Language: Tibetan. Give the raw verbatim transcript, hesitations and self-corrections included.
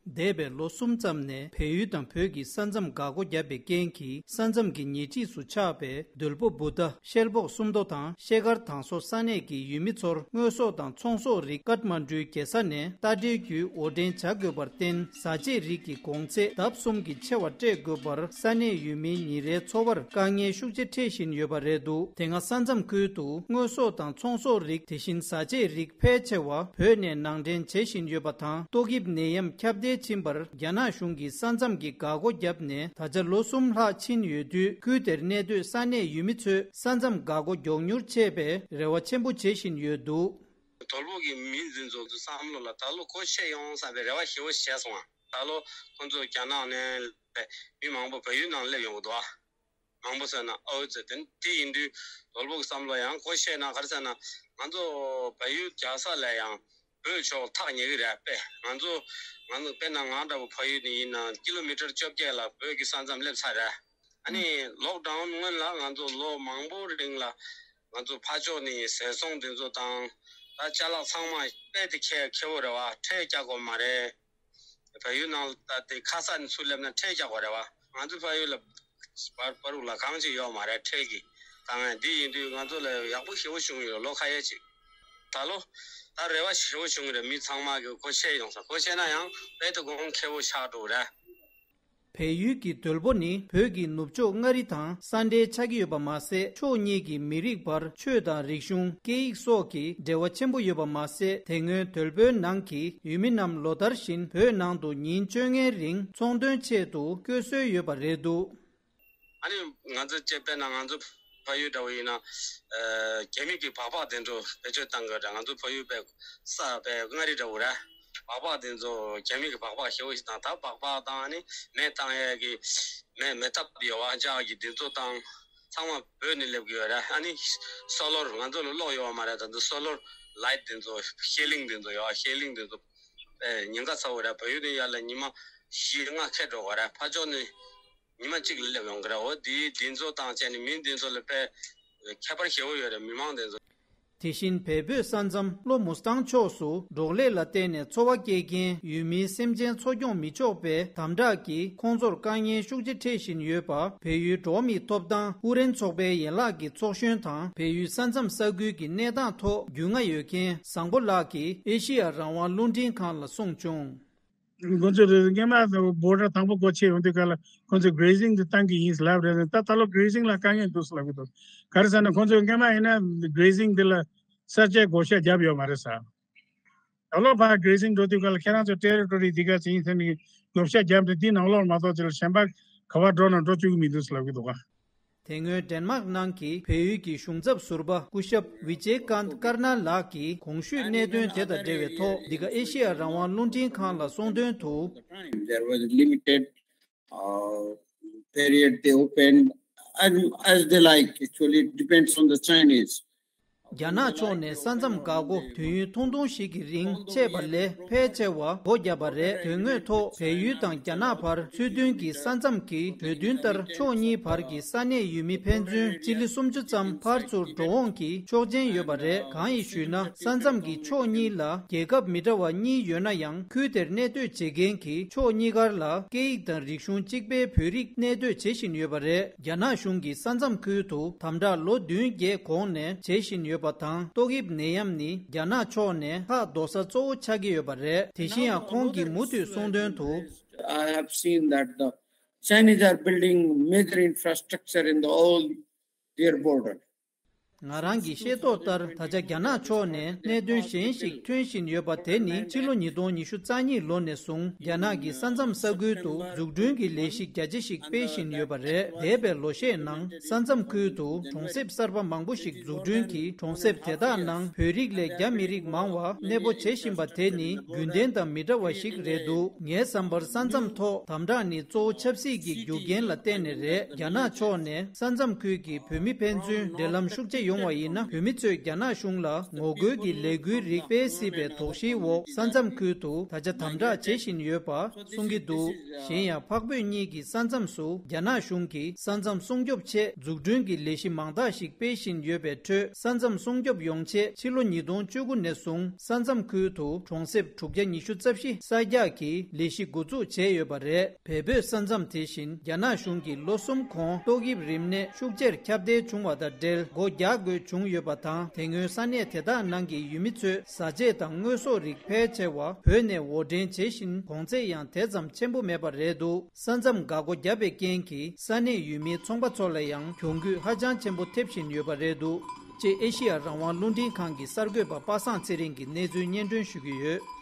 འདས་པའི་ལོ་གསུམ་ཙམ་ནས་བལ་ཡུལ་དང་བོད་ཀྱི་ས་མཚམས་འགག་སྒོ་བརྒྱབ་པའི་རྐྱེན་གྱིས། ས་མཚམས་ཀྱི་ཉེ་འཁྲིས་སུ་ཆགས་པའི་དོལ་པོ་བུ་ཏ། ཤེལ་སྦོག་སུམ་མདོ་དང་ཤེལ་དཀར་དང་སོགས་ས་གནས་ཀྱི་ཡུལ་མི་ཚོར་དངོས་ཟོག་དང་ཚོང་ཟོག་རིགས་ཀཏ་མན་གྲུའི་རྒྱལ་ས་ནས་རྟ་དྲེལ་བརྒྱུད་དབོར་འདྲེན་བྱ་དགོས་པར་བརྟེན། བཟའ་ཆས་རིགས་ཀྱི་གོང་ཚད་ལྡབ་གསུམ་གྱིས་ཆེ་བ་སྤྲད་དགོས་པར་ས་གནས་ཡུལ་མིའི་ཉིན་རེའི་འཚོ་བར་དཀའ་ངལ་ཤུགས་ཆེ་འཕྲད་བཞིན་ཡོད་པ་རེད་འདུག་དེ་སྔ་ས་མཚམས་ཁུལ་དུ་དངོས་ཟོག་དང་ཚོང་ཟོག་རིགས། དེ་བཞིན་བཟའ་ཆས་རིགས་ཕལ་ཆེ་བ་བོད་ནས་ནང་འདྲེན་བྱེད་བཞིན་ཡོད་པ་དང་། ཏོག་དབྱིབས་ནད་ཡམས་ཁྱབ་གདལ་ཕྱིན་པར་རྒྱ་ནག་གཞུང་གིས་ས་མཚམས་ཀྱི་འགག་སྒོ་བརྒྱབ་ནས་ད་ཆ་ལོ་གསུམ་ལྷག་ཕྱིན་ཡོད་དུས། ཁུལ་དེར་གནས་སྡོད་ས་གནས་ཡུལ་མི་ཚོས་ས་མཚམས་འགག་སྒོ་མགྱོགས་མྱུར་ཕྱེ་བའི་རེ་བ་ཆེན་པོ་བྱེད་བཞིན་ཡོད་འདུག་དོལ་པོ་གི་མི་འདི་ཚོ་བསམ་བློ་ལ་ད་ལོ་སྒོ་ཕྱེ་ཡོང་བསམ་པའི་རེ་བ་ཞེ་པོ་བྱས་སོང་ང་། ད་ལོ་ཁོང་ཚོ་རྒྱ་ནག་ནས་མི་མང་པོ་བལ་ཡུལ་ནང་སླེབས་ཡོང་གི་འདུག་ཨ། མང་པོ་ཟེར་ན་ཨོ་ཙེ་དེ་དེ་ཡིན་དུས་དོལ་པོ་གི་བསམ་བློ་ཡང་སྒོ་ཕྱེ་ན་ག་རེ་ཟེར་ན། ང་ཚོ་བལ་ཡུལ་རྒྱལ་ས་ལ་ཡང་བོད་ཕྱོགས་ཐག་ཉེ་གི་རེད་པས། ང་ཚོ་ང་ཚོ་དཔེར་ན་ང་འདྲ་བོ་ཕ་ཡུལ་ནས་ཡིན་ན་ཀི་ལོ་མི་ཊར་བཅོ་བརྒྱད་ལ་བོད་ཀྱི་ས་མཚམས་སླེབས་ཚར་རེད། ཨ་ནི་ལོག་ཌའུན་སྔོན་ལ་ང་ཚོ་ལོ་མང་པོ་རིང་ལ་ང་ཚོ་ཕར་ཕྱོགས་ནས་ཟས་སོང་དེ་ཚོ་དང་ད་ཅ་ལག་ཚང་མ་དཔེ་དེ་ཁེ་ཁེ་བོ་རེད་བ། ཁྲལ་རྒྱག་དགོས་མ་རེད། བལ་ཡུལ་ནང་ལ་ད་དེ་ཁ་ས་ནས་ཚུར་སླེབས་ན་ཁྲལ་རྒྱག་དགོས་རེད་བ། ང་ཚོ་བལ་ཡུལ་ལ་བར་བར་དུ་ལ་གང་ཅིག་ཡོད་མ་རེད་ཁྲལ་གྱི་དཀའ་ངལ་འདི་ཡིན་དུས་ང་ཚོ་ལ་ཡག་པོ་ཞེ་པོ་བྱུང་ཡོད་ལོ་ཁ་ཤས་ཅིག་ད་ལོ་ད་རེ་བ་ཞེ་པོ་བྱུང་རེད། མི་ཚང་མ་གི་སྒོ་ཕྱེ་ཡོང་ས་སྒོ་ཕྱེ་ན་ཡང་དཔེ་དེ་གོང་ཁེ་བོ་ཆགས་འགྲོ་རེད། བལ་ཡུལ་གྱི་དོལ་པོ་ནི་བོད་ཀྱི་ནུབ་ཕྱོགས་མངའ་རིས་དང་ས་འབྲེལ་ཆགས་ཀྱི་ཡོད་པ་མ་ཟད། ཕྱོགས་གཉིས་ཀྱི་མི་རིགས་བར་ཆོས་དང་རིག་གཞུང་། སྐད་ཡིག་སོགས་ཀྱི་འབྲེལ་བ་ཆེན་པོ་ཡོད་པ་མ་ཟད། དེ་སྔོན་དོལ་པོའི་ནང་གི་ཡུལ་མི་རྣམས་ལོ་ལྟར་བཞིན་བོད་ནང་དུ་ཉིན་བཅོ་ལྔའི་རིང་ཚོང་དོན་ཆེད་དུ་བསྐྱོད་སྲོལ་ཡོད་པ་རེད་འདུག་ཨ་ནི་ང་ཚོ་སྤྱིར་བཏང་ན་ང་ཚོ་ཕ་ཡུལ་འདྲ་བོ་ཡིན་ན། ཨ། རྒྱ་མི་གི་སྦག་སྦག་དེ་ཚོ་བེད་སྤྱོད་བཏང་དགོས་ར། ང་ཚོ་ཕ་ཡུལ་པའི་ས་པའི་མངའ་རིས་འདྲ་བོ་ར། སྦག་སྦག་དེ་ཚོ་རྒྱ་མི་གི་སྦག་སྦག་ཞེ་པོ་ཞིག་དང་། ད་སྦག་སྦག་དང་ཨ་ནི་མེ་བཏང་ཡས་ཀྱི་མེ་མེ་ཐབ་ཡོད་བ། ལྕགས་ཀྱི་དེ་ཚོ་དང་ཚང་མ་བོད་ནས་སླེབས་ཀྱི་ཡོད་ར། ཨ་ནི་སོ་ལོར་ང་ཚོ་ལ་གློག་ཡོད་བ་མ་རེད། ད་ཚོ་སོ་ལོར་ལའིཊ་དེ་ཚོ་ཤེལ་ལིང་དེ་ཚོ་ཡོད་བ། ཤེལ་ལིང་དེ་ཚོ་ཨེ་ཉེན་ཁ་ཚ་བོ་ར། བལ་ཡུལ་ནས་ཡར་ལ་ཉི་མ་བཞི་ལྔ་ཁད་འགྲོ་ག་ར། ཕར་ཕྱོགས་ནས་ཉི་མ་གཅིག་ལ་སླེབས་ཡོང་གི་ར། འོ་དེའི་འདི་ཚོ་དང་བཅས་ནས་མི་འདི་ཚོ་ལ་དཔེ་ཁྱད་པར་ཞེ་པོ་ཡོད་རེད། མི་མང་འདི་ཚོ། དེ་བཞིན་བལ་བོད་ས་མཚམས་ལྷོ་མུ་སི་ཐང་ཕྱོགས་སུ་འབྲོག་ལས་ལ་བརྟེན་ནས་འཚོ་བ་སྐྱེལ་མཁན་ཡུལ་མིའི་སེམས་ཅན་འཚོ་སྐྱོང་མི་ཆོག་པའི་དམ་དྲག་གིས་ཁོང་ཚོར་དཀའ་ངལ་ཤུགས་ཆེ་འཕྲད་བཞིན་ཡོད་པ། བལ་ཡུལ་འགྲོ་བ་མིའི་ཐོབ་ཐང་ཨུ་རེན་ཚོགས་པའི་ཡན་ལག་གི་ཚོགས་གཞོན་དང་། བལ་ཡུལ་ས་མཚམས་ས་ཁུལ་གྱི་གནས་སྟངས་ཐོག་རྒྱུས་མངའ་ཡོད་མཁན་བཟང་པོ་ལགས་ཀྱིས་ཨེ་ཤེ་ཡ་རང་དབང་རླུང་འཕྲིན་ཁང་ལ་གསུངས་བྱུང་། ཁོང་ཚོས་སྔོན་མ་བོ་ཌར་དང་པོ་སྒོ་ཕྱེ་ཡོང་དུས་སྐབས་ལ་ཁོང་ཚོས་གྷི་རེ་ཛིང་དེ་བཏང་གི་ཡིན་ལབ་རེད། ད་ད་ལོ་གྷི་རེ་ཛིང་ལ་དཀའ་ངལ་འདུག་ལབ་ཀྱི་འདུག་ག་རེ་ཟེར་ན་ཁོང་ཚོས་སྔོན་མ་ཡིན་ན་གྷི་རེ་ཛིང་དེ་ལ་གསར་བརྗེའི་བགོ་བཤའ་བརྒྱབ་ཡོད་མ་རེད་ཟེར། ད་ལོ་ཕར་གྷི་རེ་ཛིང་འགྲོ་དུས་སྐབས་ལ་ཁྱེད་རང་ཚོ་ཊེ་རི་ཊོ་རི་འདི་ག་ཚོད་ཡིན་ཟེར་ནས་བགོ་བཤའ་བརྒྱབ་སྟེ་འདི་ནང་ལོགས་མ་གཏོགས་དེ་ལ་གཞན་པ་ག་པར་འགྲོ་ན་འགྲོ་བཅུག་གི་མི་འདུག་ལབ་ཀྱི་འདུག་ག་དེ་སྔོན་ཌེན་མཱག་ནང་གི་བལ་ཡུལ་གྱི་གཞུང་ཚབ་ཟུར་པ་སྐུ་ཞབས་ཝི་ཇེ་ཀཱན་ཀར་ནལ་ལགས་ཀྱིས་གོང་ཞུས་གནད་དོན་དེ་དང་འབྲེལ་བའི་ཐོག་འདི་ག་ཨེ་ཤེ་ཡ་རང་དབང་རླུང་འཕྲིན་ཁང་ལ་གསུངས་དོན་དུ། Time. There was a limited, uh, period they opened, and as they like. Actually, it depends on the Chinese. རྒྱ་ནག་ཕྱོགས་ནས་ས་མཚམས་འགག་སྒོ་དུས་ཡུན་ཐུང་ཐུང་ཞིག་གི་རིང་ཕྱེས་པ་ལས་ཕལ་ཆེ་བ་སྒོ་བརྒྱབ་པ་རེད། དོན་དངོས་ཐོག་བལ་ཡུལ་དང་རྒྱ་ནག་བར་ཚུལ་མཐུན་གྱི་ས་མཚམས་ཀྱི་གྲོས་མཐུན་ལྟར་ཕྱོགས་གཉིས་བར་གྱི་ས་གནས་ཡུལ་མི་ཕན་ཚུན་སྤྱི་ལེ་སུམ་ཅུ་ཙམ་ཕར་ཚུར་འགྲོ་འོང་གི་ཆོག་མཆན་ཡོད་པ་རེད། གང་ཡིན་ཞུས་ན། ས་མཚམས་ཀྱི་ཕྱོགས་གཉིས་ལ་རྒྱལ་ཁབ་མི་འདྲ་བ་གཉིས་ཡོད་ན་ཡང་། ཁུལ་དེར་གནས་སྡོད་བྱེད་མཁན་གྱི་ཕྱོགས་གཉིས་ཀར་ལ་སྐད་ཡིག་དང་རིག་གཞུང་གཅིག་པའི་བོད་རིགས་གནས་སྡོད་བྱེད་བཞིན་ཡོད་པ་རེད། རྒྱ་ནག་གཞུང་གིས་ས་མཚམས་ཁུལ་དུ་དམ་དྲག་ལོ་བདུན་བརྒྱད་གོང་ནས་བྱེད་བཞིན་ཡོད་པ་དང་། ཏོག་དབྱིབས་ནད་ཡམས་ནི་རྒྱ་ནག་ཕྱོགས་ནས་ཁག་རྡོག་ས་གཙོ་བོ་ཆགས་ཀྱི་ཡོད་པ་རེད། དེ་བཞིན་ཡང་། ཁོང་གིས་མུ་མཐུད་གསུངས་དོན་དུ། I have seen that the Chinese are building major infrastructure in the all their border. ང་རང་གིས་ཤེས་རྟོགས་ལྟར། ད་ཆ་རྒྱ་ནག་ཕྱོགས་ནས་གནད་དོན་གཞན་ཞིག་ཐོན་བཞིན་ཡོད་པ་དེ་ནི། ཕྱི་ལོ་ཉིས་སྟོང་ཉི་ཤུ་རྩ་གཉིས་ལོ་ནས་བཟུང་རྒྱ་ནག་གི་ས་མཚམས་ས་ཁུལ་དུ་འཛུགས་སྐྲུན་གྱི་ལས་གཞི་རྒྱ་ཆེ་ཞིག་སྤེལ་བཞིན་ཡོད་པ་རེད། འདས་པའི་ལོ་ཤས་ནང་ས་མཚམས་ཁུལ་དུ་གྲོང་གསེབ་གསར་པ་མང་པོ་ཞིག་འཛུགས་སྐྲུན་གྱིས། གྲོང་གསེབ་དེ་དག་ནང་བོད་རིགས་ལས་རྒྱ་མི་རིགས་མང་བ་གནས་སྤོ་བྱེད་བཞིན་པ་དེ་ནི་རྒྱུན་ལྡན་དང་མི་འདྲ་བ་ཞིག་རེད་འདུག་ངའི་བསམ་པར། ས་མཚམས་ཐོག་དམ་དྲག་ནི་གཙོ་བོ་ཆབ་སྲིད་ཀྱི་རྒྱུ་རྐྱེན་ལ་བརྟེན་ནས་རེད། རྒྱ་ནག་ཕྱོགས་ནས་ས་མཚམས་ཁུལ་གྱི་བོད་མི་ཕན་ཚུན་འབྲེལ་ལམ་ཤུགས་ཆེ་ཡོད། བྱུང་བ་ཡིན་ན། བོད་མི་ཚོས་རྒྱ་ནག་གཞུང་ལ་ངོ་རྒོལ་གྱི་ལས་འགུལ་རིགས་སྤེལ་སྲིད་པའི་དོགས་གཞིའི་འོག་ས་མཚམས་ཁུལ་དུ་ད་ཆ་དམ་དྲག་བྱེད་བཞིན་ཡོད་པ་གསུང་གི་འདུག་གཞན་ཡང་། འཕགས་བོད་གཉིས་ཀྱི་ས་མཚམས་སུ་རྒྱ་ནག་གཞུང་གིས་ས་མཚམས་སྲུང་སྐྱོབ་ཆེད་འཛུགས་སྐྲུན་གྱི་ལས་གཞི་མང་དག་ཞིག་སྤེལ་བཞིན་ཡོད་པའི་ཁྲོད། ས་མཚམས་སྲུང་སྐྱོབ་ཡོང་ཆེད་ཕྱི་ལོ་ཉིས་སྟོང་བཅུ་དགུ་ནས་བཟུང་ས་མཚམས་ཁུལ་དུ་གྲོང་གསེབ་དྲུག་བརྒྱ་ཉི་ཤུ་རྩ་བཞི་གསར་རྒྱག་གི་ལས་གཞི་འགོ་འཛུགས་བྱས་ཡོད་པ་རེད། བལ་བོད་ས་མཚམས་དེ་བཞིན་རྒྱ་ནག་གཞུང་གིས་ལོ་གསུམ་གོང་ཏོག་དབྱིབས་རིམས་ནད་ཤུགས་ཆེར་ཁྱབ་གདལ་བྱུང་བ་དང་འབྲེལ། སྒོ་རྒྱག་དགོས་བྱུང་ཡོད་པ་དང་། དེ་སྔོན་ས་གནས་དེ་དག་ནང་གི་ཡུལ་མི་ཚོས་བཟའ་ཆས་དང་དངོས་ཟོག་རིགས་ཕལ་ཆེ་བ་བོད་ནས་འོར་འདྲེན་བྱེད་བཞིན། གོང་ཚད་ཡང་དེ་ཙམ་ཆེན་པོ་མེད་པ་རེད་འདུག་ས་མཚམས་འགག་སྒོ་བརྒྱབ་པའི་རྐྱེན་གྱིས་ས་གནས་ཡུལ་མིའི་ཚོང་པ་ཚོ་ལ་ཡང་གྱོང་གུད་ཧ་ཅང་ཆེན་པོ་ཐེབས་བཞིན་ཡོད་པ་རེད་འདུག་ཅེས་ཨེ་ཤི་ཡ་རང་དབང་རླུང་འཕྲིན་ཁང་གི་གསར་འགོད་པ་པ་སངས་ཚེ་རིང་གིས་གནས་ཚུལ་སྙན་སྒྲོན་ཞུ་གི་ཡོད།